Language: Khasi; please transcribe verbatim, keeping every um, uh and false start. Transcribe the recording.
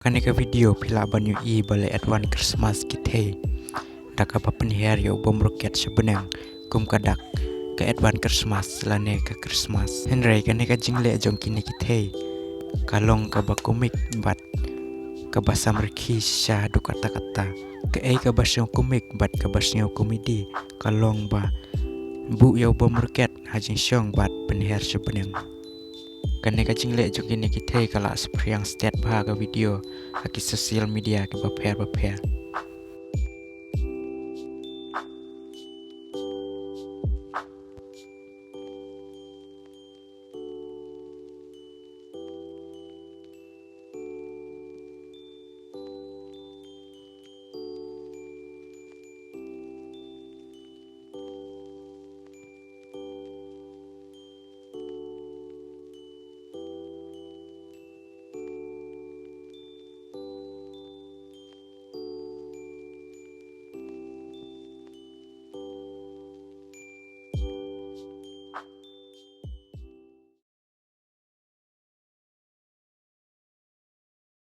Kane ka video phi lah ban ïohi ba la advance Christmas ki thei da kaba pynher ïa u bym rocket sha bneng kum ka dak ka advance Christmas lane ka Christmas. Hynrei kane ka jingleh jong kine ki thei ka long kaba komik bad kaba samrkhie shisha haduh katta katta. Kaei kaba sngew komik bad kaba sngew komedi ka long ba buh ïa u bym rocket ha jingshong bad pynher sha bneng. Kane ka jingleh jong kine ki thei ka la spriang stet bha ka video ha ki social media kiba pher ba pher.